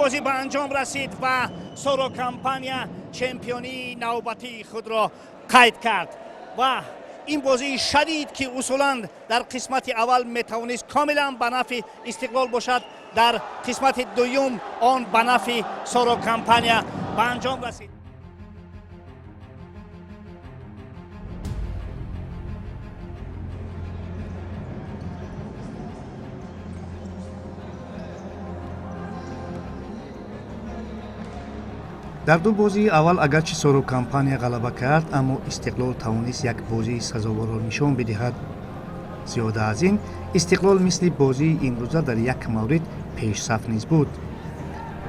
Бозӣ ба анҷом расид ва Соро Компания чемпионии навбатии худро қайд кард. Ва ин бозии шадид, ки усулан дар қисмати аввал метавонист комилан ба нафъи Истиқлол бошад, дар қисмати дуюм он ба нафъи Соро Компания ба анҷом расид. Дар ду бозии аввал агарчи Соро Компания ғалаба кард, аммо Истиқлол тавонист як бозии сазоворро нишон бидиҳад. Зиёда аз ин, Истиқлол мисли бозии имрӯза дар як маврид пешсаф низ буд.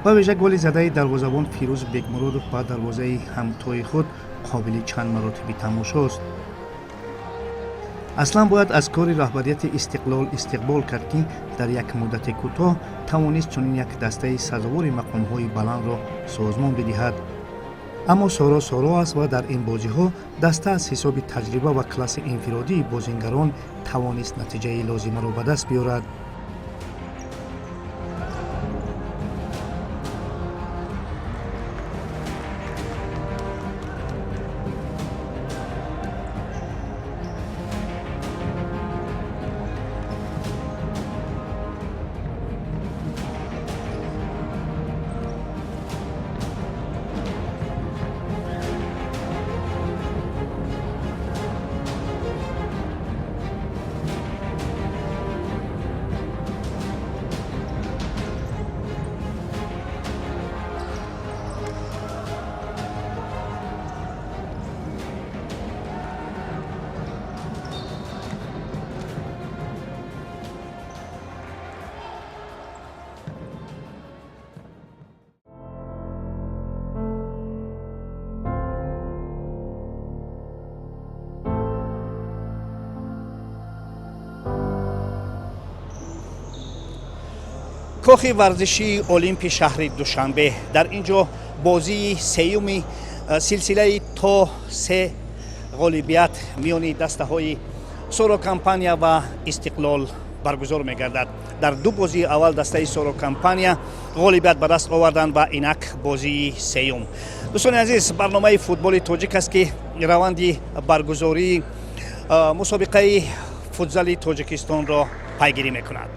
Ба вижа голи задаи дарвозабон Фирӯз Бекмуродов ба дарвозаи ҳамтои худ қобили чанд маротиби тамошост. Аслан бояд аз кори раҳбарияти Истиқлол истиқбол кард, ки дар як муддати кӯтоҳ тавонист чунин як дастаи сазовори мақомҳои баландро созмон бидиҳад. Аммо Соро Соро аст ва дар ин бозиҳо даста аз ҳисоби таҷриба ва класси инфиродии бозингарон тавонист натиҷаи лозимаро ба даст биёрад. Кохи варзишии Олимпи шаҳри Душанбе. Дар ин ҷо бозии сеюми силсилаи то се ғолибият миёни дастаҳои Соро Компания ва Истиқлол баргузор мегардад. Дар ду бозии аввал дастаи Соро Компания ғолибият ба даст оварданд ва инак бозии сеюм. Дӯстони азиз, барномаи Футболи тоҷик аст, ки раванди баргузории мусобиқаи футзали Тоҷикистонро пайгирӣ мекунад.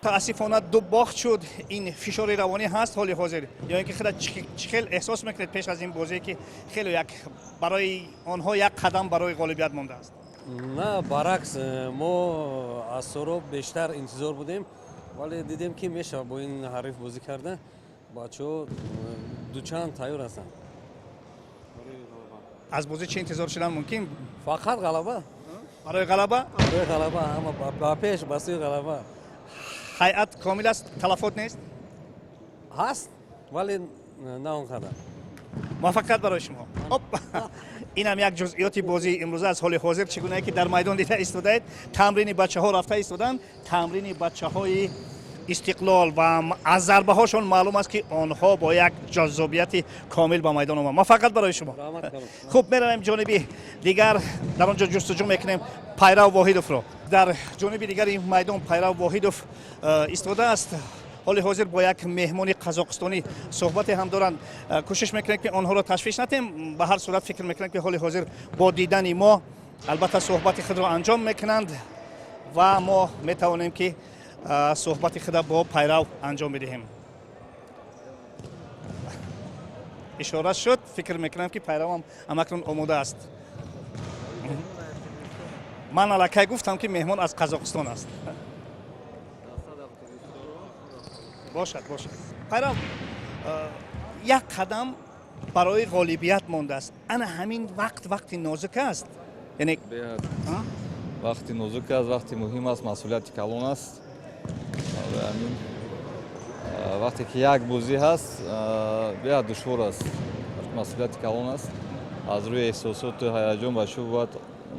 Мутаассифона, ду бохт шуд. Ин фишори равонӣ ҳаст ҳоли ҳозир ё ин ки худа чӣ хел эҳсос мекунед пеш аз ин бозие, ки хеле як барои онҳо як қадам барои ғолибият мондааст? На, баръакс, мо аз Соро бештар интизор будем, вале дидем, ки мешавад бо ин ҳариф бозӣ карда. Бачаҳо дучанд тайёр ҳастанд. Аз бозӣ чӣ интизор шудан мумкин? Фақат ғалаба. Барои ғалаба. Барои ғалаба, ҳама ба пеш, ба сӯи ғалаба. Ҳайат комил аст, талафот нест? Ҳаст, вале на он қадар. Муваффақият барои шумо. Оп, инам як ҷузъиёти бозии имрӯза аз ҳоли ҳозир, чӣ гунае ки дар майдон дида истодаед, тамрини бачаҳо рафта истоданд, тамрини бачаҳои Истиқлол, ва аз зарбаҳошон маълум аст, ки онҳо бо як ҷаззобияти комил ба майдон омад. Муваффақият барои шумо. Хуб, меравем ҷониби дигар, дар он ҷо ҷустуҷӯ мекунем Пайрав Воҳидовро. Дар ҷониби дигари майдон Пайрав Воҳидов истодааст. Ҳоли ҳозир бо як меҳмони қазоқистонӣ суҳбате ҳам доранд. Кӯшиш мекунем, ки онҳоро ташвиш натем. Ба ҳар сурат, фикр мекунем, ки ҳоли ҳозир бо дидани мо албатта суҳбати худро анҷом мекунанд ва мо метавонем, ки суҳбати худро бо Пайрав анҷом бидиҳем. Ишора шуд, фикр мекунам, ки Пайравам ҳамакнун омода аст. Ман аллакай гуфтам, ки меҳмон аз Қазоқистон аст. Бошад, бошад. Пайрав, як қадам барои ғолибият мондааст. Ана ҳамин вақт вақти нозук аст, яъне Вақти нозук аст, вақти муҳим аст, масъулияти калон аст. Ҳамин вақте ки як бозӣ ҳаст, беҳад душвор аст, масъулияти калон аст. Аз рӯи эҳсосоту ҳаяҷон бачаҳо бояд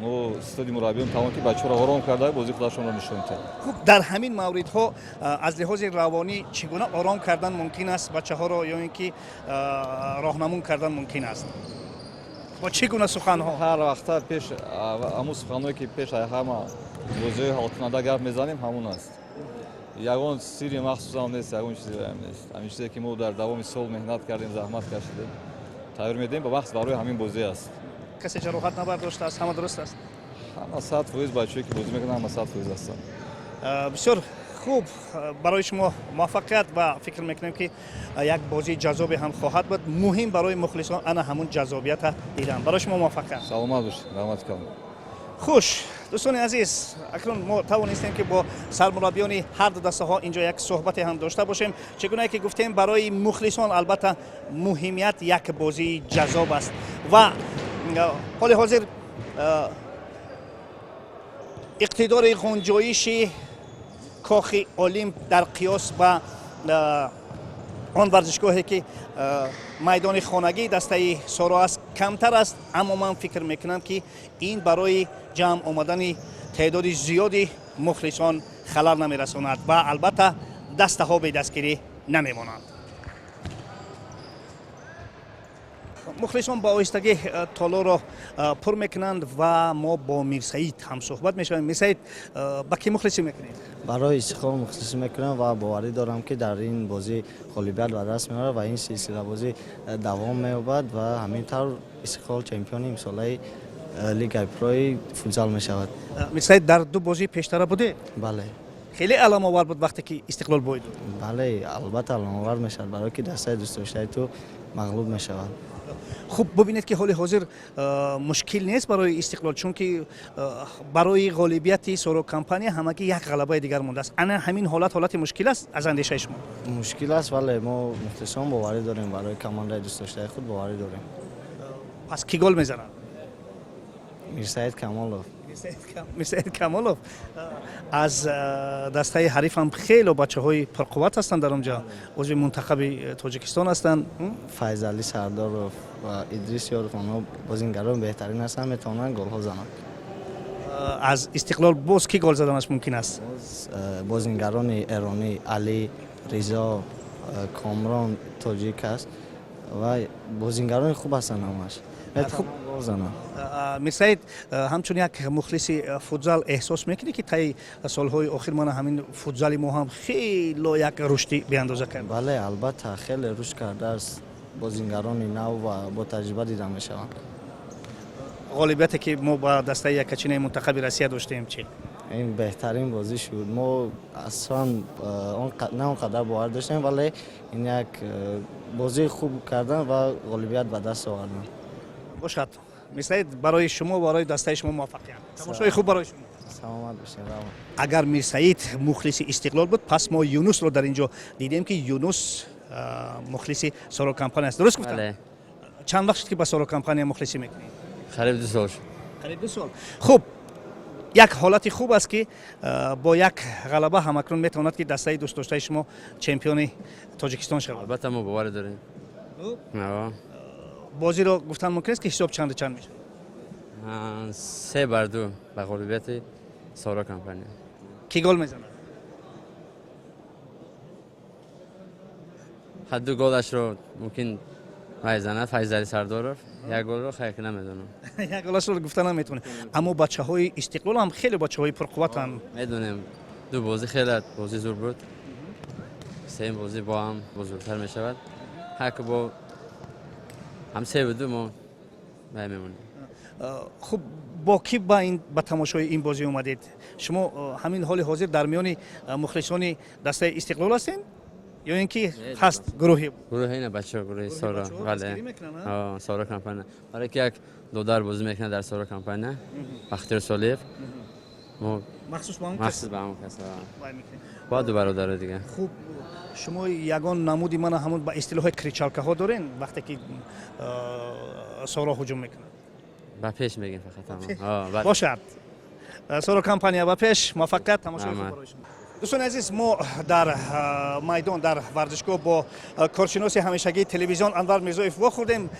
мо истоди мураббиён тавон, ки бачаҳоро ором карда, бозии худашонро нишон диҳанд. Хуб, дар ҳамин мавридҳо аз лиҳози равонӣ чӣ гуна ором кардан мумкин аст бачаҳоро ё ин ки роҳнамун кардан мумкин аст? Бо чӣ гуна суханҳо? Ҳар вақта пеш ҳамун суханҳое, ки пеш ҳама бозиҳои ҳалкунанда гап мезанем, ҳамун аст. Ягон сирри махсусам нест, ягон чизеам нест. Ҳамин чизе, ки мо дар давоми сол меҳнат кардем, заҳмат кашидем, тайёр медиҳем, ба махсус барои ҳамин бозӣ аст. Касе ҷароҳат набардоштааст? Ҳама дуруст аст? Ҳама 100%. Бачаҳое, ки бозӣ мекунанд, ҳама 100% ҳастанд. Бисёр хуб, барои шумо муваффақият ва фикр мекунем, ки як бозии ҷаззобе ҳам хоҳад буд. Муҳим барои мухлисон ана ҳамун ҷаззобията дидан. Барои шумо муваффақият. Саломат бошед, раҳмати калон. Хуш, дӯстони азиз, акнун мо тавонистем, ки бо сармураббиёни ҳар ду дастаҳо инҷо як суҳбате ҳам дошта бошем. Чӣ гунае ки гуфтем, барои мухлисон албатта муҳимият як бозии ҷаззоб аст ва ҳоли ҳозир иқтидори ғунҷоиши Кохи Олимп дар қиёс ба он варзишгоҳе, ки майдони хонагии дастаи Соро аст, камтар аст, аммо ман фикр мекунам, ки ин барои ҷамъ омадани теъдоди зиёди мухлисон халал намерасонад ва албатта дастаҳо бедастгирӣ намемонанд. Мухлисон ба оҳистагӣ толорро пур мекунанд ва мо бо Мирсаид ҳамсӯҳбат мешавем. Мирсаид, ба кӣ мухлисӣ мекунед? Барои Истиқлол мухлисӣ мекунам ва боварӣ дорам, ки дар ин бозӣ ғолибият ба даст меорад ва ин силсилабозӣ давом меёбад ва ҳамин тавр Истиқлол чемпиони имсолаи Лигаи Прои футзал мешавад. Мирсаид, дар ду бозии пештара будед? Бале. Хеле аламовар буд, вақте ки Истиқлол бой дод. Бале, албатта аламовар мешавад, барое ки дастаи дӯстдоштаи ту мағлуб мешавад. Хуб, бубинед, ки ҳоли ҳозир мушкил нест барои Истиқлол, чунки барои ғолибияти Соро Компания ҳамагӣ як ғалабаи дигар мондааст. Ана ҳамин ҳолат ҳолати мушкил аст аз андешаи шумо? Мушкил аст, вале мо мухлисон боварӣ дорем, барои командаи дӯстдоштаи худ боварӣ дорем. Пас кӣ гол мезанад? Мирсаид Камолов. Мирсаид Камолов. Аз дастаи ҳарифам хело бачаҳои пурқувват ҳастанд дар онҷа, узви мунтахаби Тоҷикистон ҳастанд. Файзалӣ Сардоров ва Идрис Ёров, онҳо бозингарони беҳтарин ҳастанд, метавонанд голҳо зананд. Аз Истиқлол боз кӣ гол заданаш мумкин аст? Бозингарони эронӣ, Али Ризо, Комрон тоҷик аст ва бозингарони хуб ҳастанд, ҳамаш метавонанд гол зананд. Мирсаид, ҳамчун як мухлиси футзал эҳсос мекунӣ, ки таи солҳои охир мана ҳамин футзали мо ҳам хело як рушди беандоза кард? Бале, албатта, хеле рушд кардааст, бозингарони нав ва бо таҷриба дида мешаванд. Ғолибияте, ки мо ба дастаи якачинаи мунтахаби Россия доштем, чӣ? Ин беҳтарин бозӣ шуд. Мо аслан на он қадар бовар доштем, вале ин як бозии хуб кардан ва ғолибият ба даст овардан. Бошад, Мирсаид, барои шумо, барои дастаи шумо муваффақият, тамошои хуб барои шумо. Саломат бошед. Агар Мирсаид мухлиси Истиқлол буд, пас мо Юнусро дар ин ҷо дидем, ки Юнус мухлиси Соро Компания аст. Дуруст гуфтам? Чанд вақт шуд, ки ба Соро Компания мухлисӣ мекунед? Қариб 2 сол шуд. Қариб 2 сол. Хуб, як ҳолати хуб аст, ки бо як ғалаба ҳамакнун метавонад, ки дастаи дӯстдоштаи шумо чемпиони Тоҷикистон шавад. Албатта, мо боварӣ дорем. Бозиро гуфтан мумкин аст, ки ҳисоб чанду чанд мешавад? 3-2 ба ғолибияти Соро Компания. Кӣ гол мезанад? Ҳадду голашро мумкин Вай занад Файзали Сардоров як голро, хайр, ки намедонам. Як голашро гуфта наметавонем, аммо бачаҳои Истиқлол ҳам хеле бачаҳои пурқувватанд. Медонем, ду бозӣ хеле бозӣ зур буд, сеюм бозӣ бо ҳам бузургтар мешавад. Ҳар ки бо ҳам 3-2 мо вай мемонем. Хуб, бо кӣ ба тамошои ин бозӣ омадед шумо? Ҳамин ҳоли ҳозир дар миёни мухлисони дастаи Истиқлол ҳастем ё ин ки ҳаст гурӯҳи? Гурӯҳи ина бачаҳо, гурӯҳи Соро, бале, Соро компания, барое ки як додар бозӣ мекунад дар Соро компания, Бахтиёр Солиев. Мо махсус ба махсус ба ҳамон кас бо ду бародари дига. Хуб, шумо ягон намуди мана ҳамон ба истилоҳи кричалкаҳо дорен, вақте ки Соро ҳуҷум мекунад? Ба пеш мегем фақат. Бошад, Соро компания ба пеш, муваффақият, тамошои хуб барои шумо. Дӯстони азиз, мо дар майдон, дар варзишгоҳ бо коршиноси ҳамешагии телевизион Анвар Мирзоев вохӯрдем.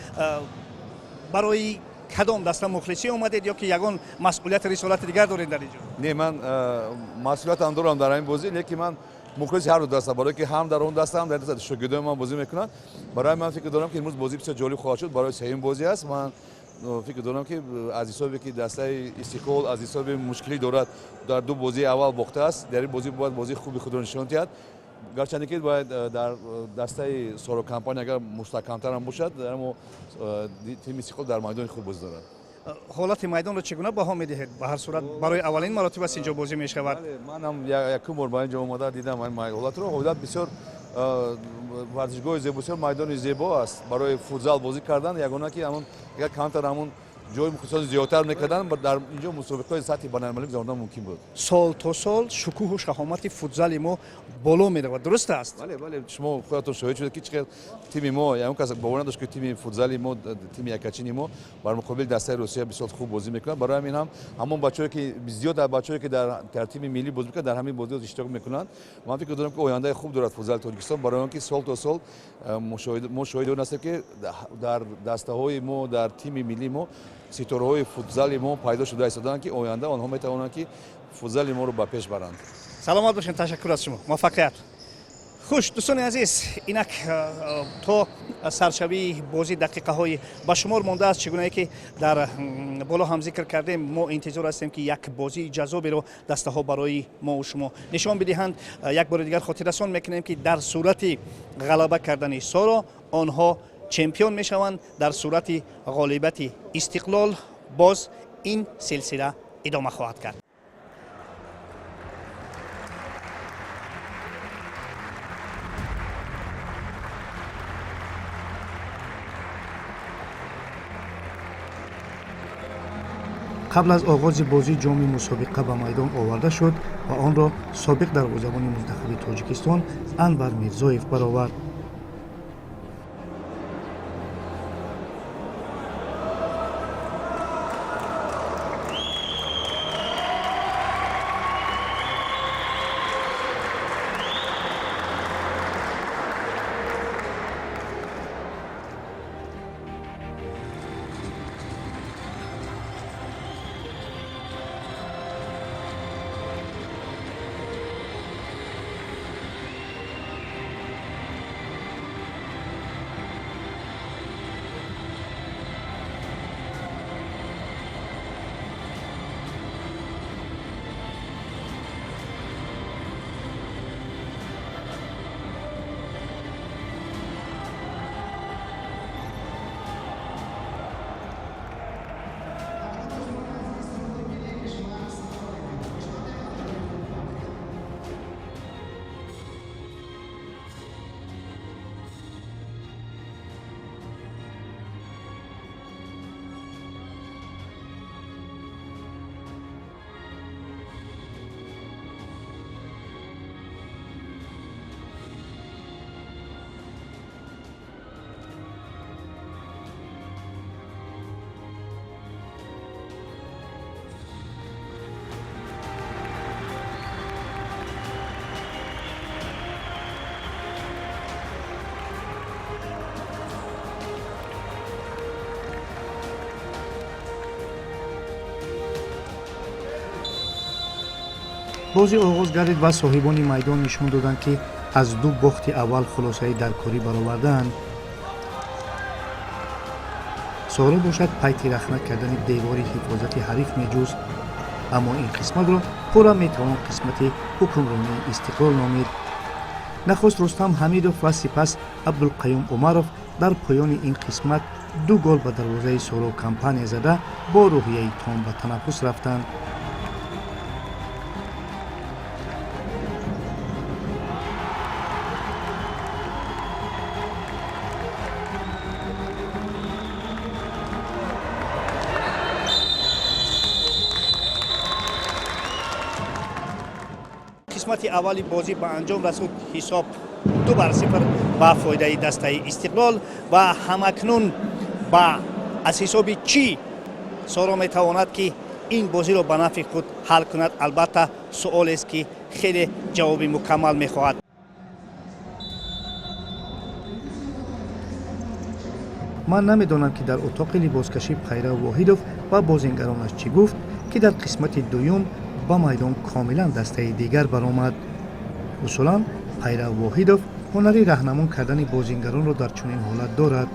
Барои кадом даста мухлисӣ омадед ё ки ягон масъулияти рисолати дигар доред дар ин ҷо? Не, ман масъулиятам дорам дар ҳамин бозӣ, лекин ман мухлиси ҳар ду даста, барое ки ҳам дар он даста, ҳам дар даста шогирдои ман бозӣ мекунанд. Барои ман фикр дорам, ки имрӯз бозӣ бисёр ҷолиб хоҳад шуд, барои сеюм бозӣ аст. Ман фикр дорам, ки аз ҳисобе ки дастаи Истиқлол аз ҳисоби мушкилӣ дорад, дар ду бозии аввал бохтааст, дар ин бозӣ бояд бозии хуби худро нишон диҳад. Гарчанде ки бояд дар дастаи Соро компания агар мустаҳкамтарам бошад, аммо тими Истиқлол дар майдони худ бозӣ дорад. Ҳолати майдонро чӣ гуна баҳо медиҳед? Ба ҳар сурат, барои аввалин маротиба аст инҷо бозӣ мешавад. Манам якум бор ба инҷо омада дидам ҳолатро. Ҳолат бисёр варзишгоҳи зебо, бисёр майдони зебо аст барои футзал бозӣ кардан. Ягона ки ҳамон агар камтар ҳамон ҷои мухлисон зиёдтар мекарданд, дар инҷо мусобиқаҳои сатҳи байналмилалӣ гузарондан мумкин буд. Сол то сол шукӯҳу шаҳомати футзали мо боло меравад, дуруст аст? Бале, бале, шумо худатон шоҳид шудед, ки чӣ қадр тими мо, ягон кас бовар надошт, ки тими футзали мо, тими якачини мо бар муқобили дастаи Русия бисёр хуб бозӣ мекунад. Барои ҳамин ҳам ҳамон бачаҳое ки зиёд бачаҳое ки дар тими миллӣ бозӣ мекунанд, дар ҳамин бозиҳо иштирок мекунанд. Ман фикр дорам, ки ояндаи хуб дорад футзали Тоҷикистон, барои он ки сол то сол мо шоҳиди он ҳастем, ки дар дастаҳои мо, дар тими миллии мо ситораҳои футзали мо пайдо шуда истодаанд, ки оянда онҳо метавонанд, ки футзали моро ба пеш баранд. Саломат бошед, ташаккур аз шумо, муваффақият. Хуш, дӯстони азиз, инак то саршавии бозӣ дақиқаҳои ба шумор мондааст. Чӣ гунае ки дар боло ҳам зикр кардем, мо интизор ҳастем, ки як бозии ҷаззоберо дастаҳо барои мову шумо нишон бидиҳанд. Як бори дигар хотиррасон мекунем, ки дар сурати ғалаба кардани Соро онҳо чемпион мешаванд, дар сурати ғолибияти Истиқлол боз ин силсила идома хоҳад кард. Қабл аз оғози бозӣ ҷоми мусобиқа ба майдон оварда шуд ва онро собиқ дарвозабони мунтахаби Тоҷикистон Анвар Мирзоев баровард. Бозӣ оғоз гардид ва соҳибони майдон нишон доданд, ки аз ду бохти аввал хулосаи даркорӣ баровардаанд. Соро бошад, пайти рахна кардани девори ҳифозати ҳариф меҷуст. Аммо ин қисматро пурра метавон қисмати ҳукмронии Истиқлол номид. Нахуст Рустам Ҳамидов ва сипас Абдулқаюм Умаров дар поёни ин қисмат ду гол ба дарвозаи Соро Компания зада, бо рӯҳияи том ба танаффус рафтанд. Қисмати аввали бозӣ ба анҷом расуд. Ҳисоб 2-0 ба фоидаи дастаи Истиқлол ва ҳамакнун ба аз ҳисоби чӣ Соро метавонад, ки ин бозиро ба нафъи худ ҳал кунад? Албатта, суолест, ки хеле ҷавоби мукаммал мехоҳад. Ман намедонам, ки дар утоқи либоскашӣ Пайрав Воҳидов ва бозингаронаш чӣ гуфт, ки дар қисмати дуюм ба майдон комилан дастаи дигар баромад. Усулан, Пайрав Воҳидов ҳунари раҳнамон кардани бозингаронро дар чунин ҳолат дорад.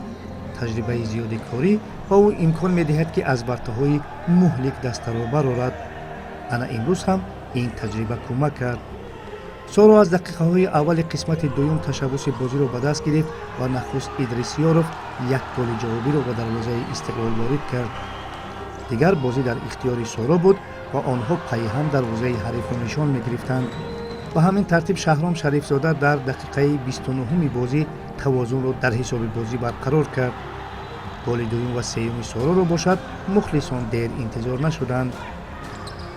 Таҷрибаи зиёди корӣ ба ӯ имкон медиҳад, ки аз вартаҳои муҳлик дастаро барорад. Ана имрӯз ҳам ин таҷриба кӯмак кард. Соро аз дақиқаҳои аввали қисмати дуюм ташаббуси бозиро ба даст гирифт ва нахуст Идрисёров як голи ҷавобиро ба дарвозаи Истиқлол ворид кард. Дигар бозӣ дар ихтиёри Соро буд ва онҳо пайҳам дарвозаи ҳарифро нишон мегирифтанд. Ба ҳамин тартиб, Шаҳром Шарифзода дар дақиқаи 29-уми бозӣ тавозунро дар ҳисоби бозӣ барқарор кард. Голи дуюм ва сеюми Сороро бошад, мухлисон дер интизор нашуданд.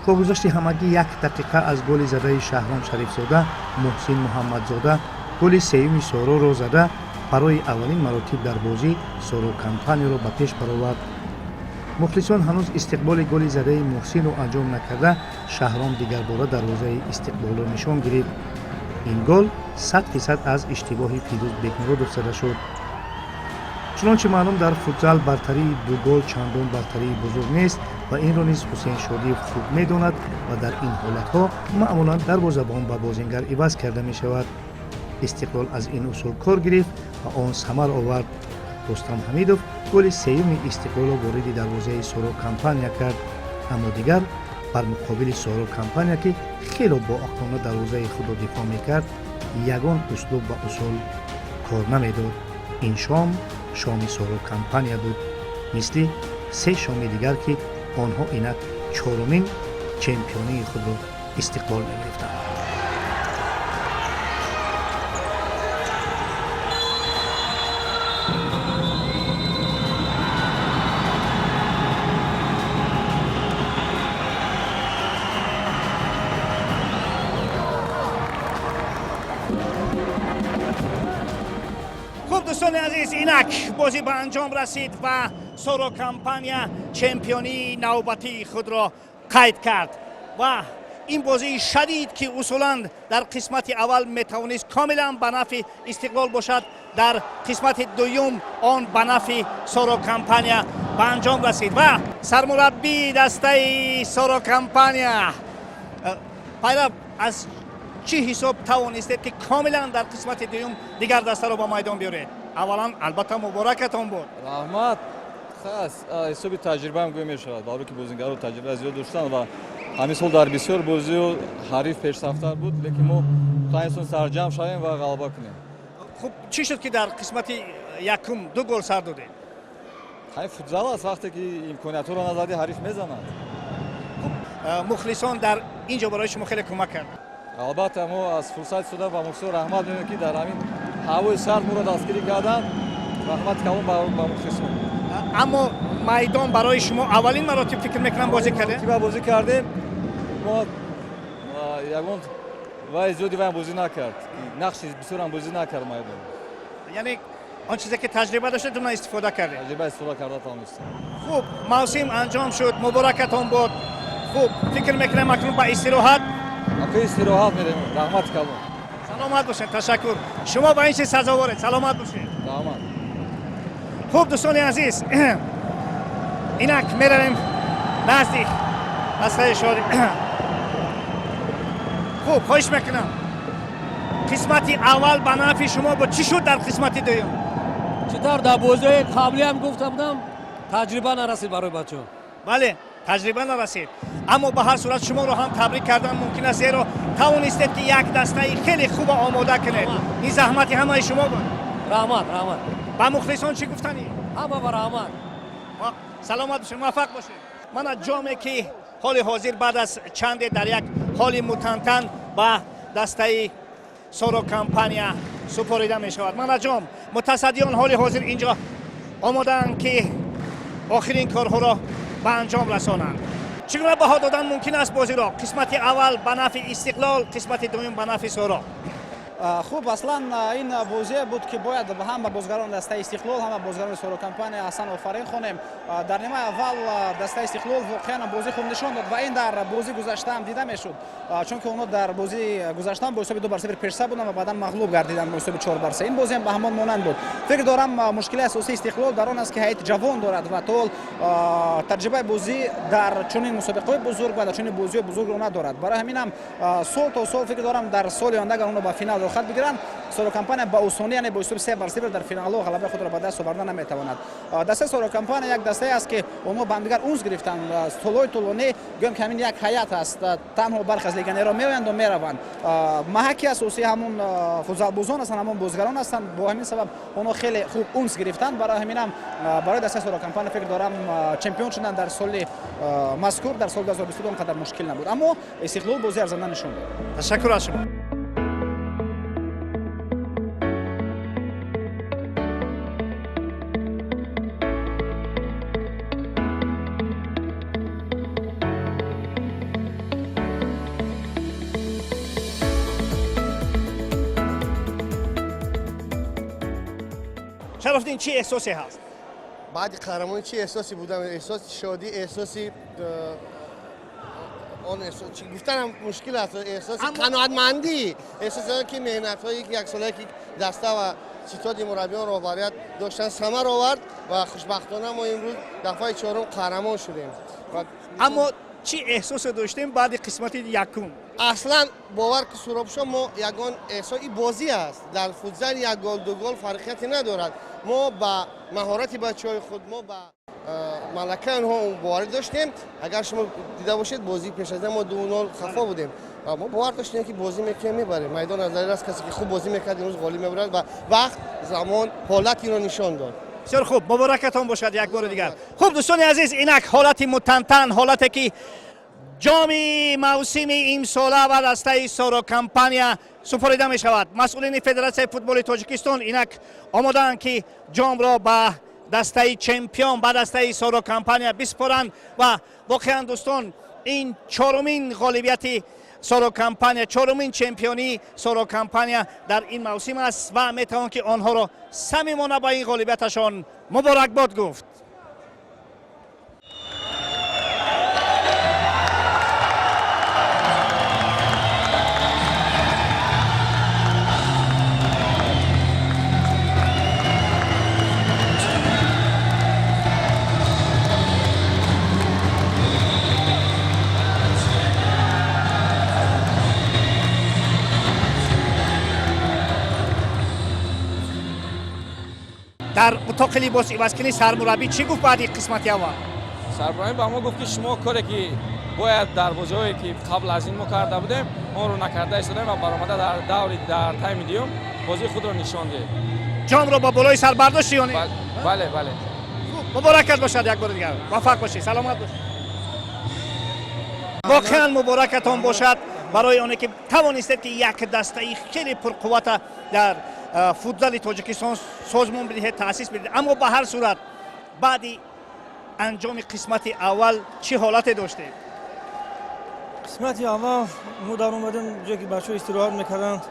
Бо гузашти ҳамагӣ як дақиқа аз голи задаи Шаҳром Шарифзода, Муҳсин Муҳаммадзода голи сеюми Сороро зада, барои аввалин маротиб дар бозӣ Соро Компанияро ба пеш баровард. Мухлисон ҳанӯз истиқболи голи задаи Муҳсинро анҷом накарда, Шаҳром дигарбора дарвозаи Истиқлолро нишон гирифт. Ин гол 100% аз иштибоҳи Фирӯз Бекмуродов зада шуд. Чунончи маълум, дар футзал бартарии ду гол чандон бартарии бузург нест ва инро низ Ҳусейн Шодиев хуб медонад ва дар ин ҳолатҳо маъмулан дарвозабон ба бозингар иваз карда мешавад. Истиқлол аз ин усул кор гирифт ва он самар овард. Рустам Ҳамидов голи сеюми Истиқлолро вориди дарвозаи Соро Компания кард. Аммо дигар бар муқобили Соро Компания, ки хело боақлона дарвозаи худро дифоъ мекард, ягон услуб ва усул кор намедод. Ин шом шоми Соро Компания буд, мисли се шоми дигар, ки онҳо инак чорумин чемпионии худро истиқбол мегирифтанд. Хуб, дӯстони азиз, инак бозӣ ба анҷом расид ва Соро Компания чемпионии навбатии худро қайд кард. Ва ин бозии шадид, ки усулан дар қисмати аввал метавонист комилан ба нафъи Истиқлол бошад, дар қисмати дуюм он ба нафъи Соро Компания ба анҷом расид. Ва сармураббии дастаи Соро Компания Пайрав, аз чӣ ҳисоб тавонистед, ки комилан дар қисмати дуюм дигар дастаро ба майдон биёред? Аввалан, албатта, муборакатон буд. Раҳмат. Хас ҳисоби таҷрибаам гӯя мешавад, барои ки бозингаро таҷриба зиёд доштанд ва ҳамин сол дар бисёр бозиҳо ҳариф пешсафтар буд, лекин мо тавонистем сарҷамъ шавем ва ғалаба кунем. Хуб, чӣ шуд, ки дар қисмати якум ду гол сар додед? Ҳай, футзал аст, вақте ки имкониятҳоро назадӣ, ҳариф мезанад. Мухлисон дар ин ҷо барои шумо хеле кӯмак кард. Албатта, мо аз фурсат истифода ба мухлисон раҳмат мегӯем, ки дар ҳамин ҳавои сард моро дастгирӣ карданд. Раҳмати калон ба мухлисон. Аммо майдон барои шумо аввалин маротиб, фикр мекунам, бозӣ кардем. Маротиба бозӣ кардем. Мо ягон вай зиёди вайам бозӣ накард, нақши бисёрам бозӣ накард майдон. Яъне он чизе ки таҷриба доштед, уна истифода кардед. Таҷриба истифода карда тавонистем. Хуб, мавсим анҷом шуд, муборакатон буд. Хуб, фикр мекунем, акнун ба истироҳат. Ака, истироҳат мерем. Раҳмати калон. Саломат бошед, ташаккур. Шумо ба ин чиз сазоворед, саломат бошед. Раҳмат. Хуб, дӯстони азиз, инак меравем назди дастаи Шори. Хуб, хоҳиш мекунам, қисмати аввал ба нафъи шумо буд. Чӣ шуд дар қисмати дуюм? Чӣ тавр дар бозиҳои қаблиам гуфта будам. Таҷриба нарасид барои бачаҳо. Бале, таҷриба нарасид, аммо ба ҳар сурат шуморо ҳам табрик кардан мумкин аст, зеро тавонистед, ки як дастаи хеле хуба омода кунед. Ин заҳмати ҳамаи шумо буд. Раҳмат, раҳмат. Ба мухлисон чӣ гуфтанӣ? Ҳама ба раҳмат. Саломат бошед, муваффақ бошед. Мана ҷоме, ки ҳоли ҳозир баъд аз чанде дар як ҳоли мутантан ба дастаи Соро Компания супорида мешавад. Мана ҷом. Мутасаддиён ҳоли ҳозир инҷо омодаанд, ки охирин корҳоро ба анҷом расонанд. Чӣ гуна баҳо додан мумкин аст бозиро? Қисмати аввал ба нафъи Истиқлол, қисмати дуюм ба нафъи Соро. Хуб, аслан ин бозие буд, ки бояд ҳам ба бозгарони дастаи Истиқлол, ҳам ба бозгарони Соро Компания аслан офарин хонем. Дар нимаи аввал дастаи Истиқлол воқеан бозии хуб нишон дод ва ин дар бозии гузашта ҳам дида мешуд, чунки онҳо дар бозии гузашта бо ҳисоби 2-0 пешсаф буданд ва баъдан мағлуб гардиданд бо ҳисоби 4-3. Ин бозӣ ҳам ба ҳамон монанд буд. Фикр дорам, мушкили асосии Истиқлол дар он аст, ки ҳайати ҷавон дорад ва то ҳол таҷрибаи бозӣ дар чунин мусобиқаҳои бузург ва дар чунин бозиҳои бузургро надорад. Барои ҳамин ҳам сол то сол, фикр дорам, дар соли оянда агар онҳо ба финал роҳхат бигиранд, Соро Компания ба осонӣ, яъне бо ҳисоби 3-0 дар финалҳо ғалабаи худро ба даст оварда наметавонад. Дастаи Соро Компания як дастае аст, ки онҳо ба ҳамдигар унс гирифтанд. Солҳои тӯлонӣ гӯем, ки ҳамин як ҳайат аст. Танҳо бархе аз легионерҳо меоянду мераванд. Маҳаки асосӣ ҳамон футзалбозон ҳастанд, ҳамон бозигарон ҳастанд. Бо ҳамин сабаб онҳо хеле хуб унс гирифтанд. Барои ҳамин ҳам барои дастаи Соро Компания, фикр дорам, чемпион шудан дар соли мазкур, дар соли 2022, он қадар мушкил набуд, аммо Истиқлол бозии арзанда нишон дод. Ташаккур аз шумо. Шарофиддин, чӣ эҳсосе ҳаст? Баъди қаҳрамонӣ чӣ эҳсосе будам? Эҳсоси шодӣ, эҳсоси он чӣ гуфтанам мушкил аст, эҳсоси қаноатмандӣ, эҳсоси он ки меҳнатҳое, ки яксолае ки даста ва ситоди мураббиён, роҳбарият доштанд, самар овард ва хушбахтона мо имрӯз дафъаи чорум қаҳрамон шудем. Аммо чӣ эҳсосе доштем баъди қисмати якум? Аслан бовар ки, Суробшо, мо ягон эҳсос, и бозӣ аст. Дар футзал як гол, ду гол фарқияте надорад. Мо ба маҳорати бачаҳои худ, мо ба малакаи онҳо боварӣ доштем. Агар шумо дида бошед, бозии пеш аз мо 2-0 хафо будем ва мо бовар доштем, ки бозӣ мекунем, мебарем. Майдон аз далел аст, касе ки хуб бозӣ мекард, имрӯз ғолиб мебарад ва вақт, замон, ҳолат инро нишон дод. Бисёр хуб, муборакатон бошад як бори дигар. Хуб, дӯстони азиз, инак ҳолати мутантан, ҳолате ки ҷоми мавсими имсола ва дастаи Соро Компания супорида мешавад. Масъулини Федератсияи футболи Тоҷикистон инак омодаанд, ки ҷомро ба дастаи чемпион, ба дастаи Соро Компания биспоранд. Ва воқеан, дӯстон, ин чорумин ғолибияти Соро Компания, чорумин чемпионии Соро Компания дар ин мавсим аст ва метавон, ки онҳоро самимона ба ин ғолибияташон муборакбод гуфт. Дар утоқи либос ивазкунӣ сармураббӣ чӣ гуфт баъди қисмати аввал? Сармураббӣ ба мо гуфт, ки шумо коре ки бояд дар бозиҳое ки қабл аз ин мо карда будем, онро накарда истодаем ва баромада дар даври, дар тайми дуюм бозии худро нишон диҳед. Ҷомро ба болои сар бардошти ё не? Бале, бале. Муборакат бошад як бори дигар, муваффақ бошед, саломат бошед. Воқеан муборакатон бошад барои оне ки тавонистед, ки як дастаи хеле пурқуввата дар футзали Тоҷикистон созмон бидиҳед, таъсис бидиҳед. Аммо ба ҳар сурат баъди анҷоми қисмати аввал чӣ ҳолате доштед? Қисмати аввал мо даромадем, ҷое ки бачаҳо истироҳат мекарданд,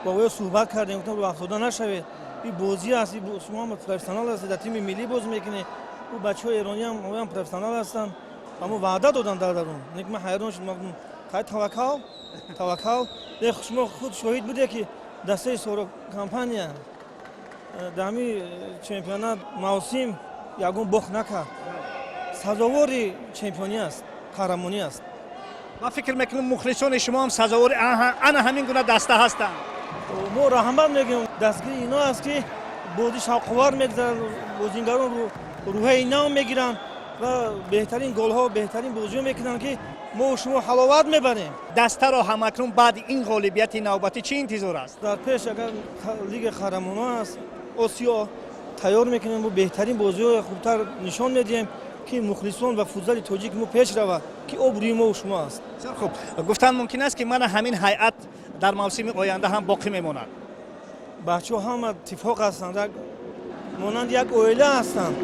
бо оё суҳбат кардем, гуфтам, рӯ афтода нашавед, ин бозӣ аст, шумо ҳам профессионал ҳастед, дар тими миллӣ бозӣ мекунед, ӯ бачаҳои эрониам оям профессионал ҳастанд. Ба мо ваъда доданд дар дарун, лекин ман ҳайрон шудам. Гуфтам, хай, таваккал, таваккал. Шумо худ шоҳид буде, ки дастаи Соро Компания дар ҳамин чемпионат мавсим ягон бохт накард. Сазовори чемпионӣ аст, қаҳрамонӣ аст. Ман фикр мекунам, мухлисони шумо ҳам сазовори ана ҳамин гуна даста ҳастанд. Мо раҳмат мегӯем, дастгири ино аст, ки бозӣ шавқовар мегузарад, бозингарон Рӯҳияи нав мегиранд ва беҳтарин голҳо, беҳтарин бозиҳо мекунанд, ки мо шумо ҳаловат мебарем. Дастаро ҳамакнун баъди ин ғолибияти навбатӣ чӣ интизор аст? Дар пеш агар Лигаи қаҳрамонон аст, Осиё, тайёр мекунем, бо беҳтарин бозиҳои хубтар нишон медиҳем, ки мухлисон ва футзали тоҷик мо пеш равад, ки обрӯи мо шумо аст. Бисёр хуб, гуфтан мумкин аст, ки мана ҳамин ҳайат дар мавсими оянда ҳам боқӣ мемонад? Бачаҳо ҳама иттифоқ ҳастанд, монанди як оила ҳастанд,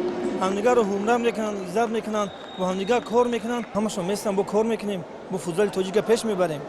ҳамдигарро ҳурмат мекунанд, иззат мекунанд, бо ҳамдигар кор мекунанд, ҳамашон местанд, бо кор мекунем, бо футзали тоҷика пеш мебарем.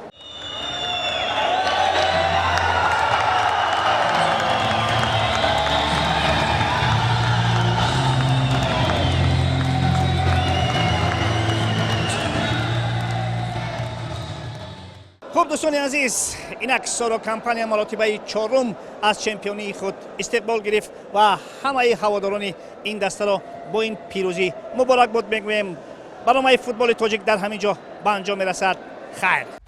Хуб, дӯстони азиз, инак Соро Компания маротибаи чорум аз чемпионии худ истиқбол гирифт ва ҳамаи ҳаводорони ин дастаро бо ин пирӯзӣ муборакбод мегӯем. Барномаи Футболи тоҷик дар ҳамин ҷо ба анҷом мерасад. Хайр.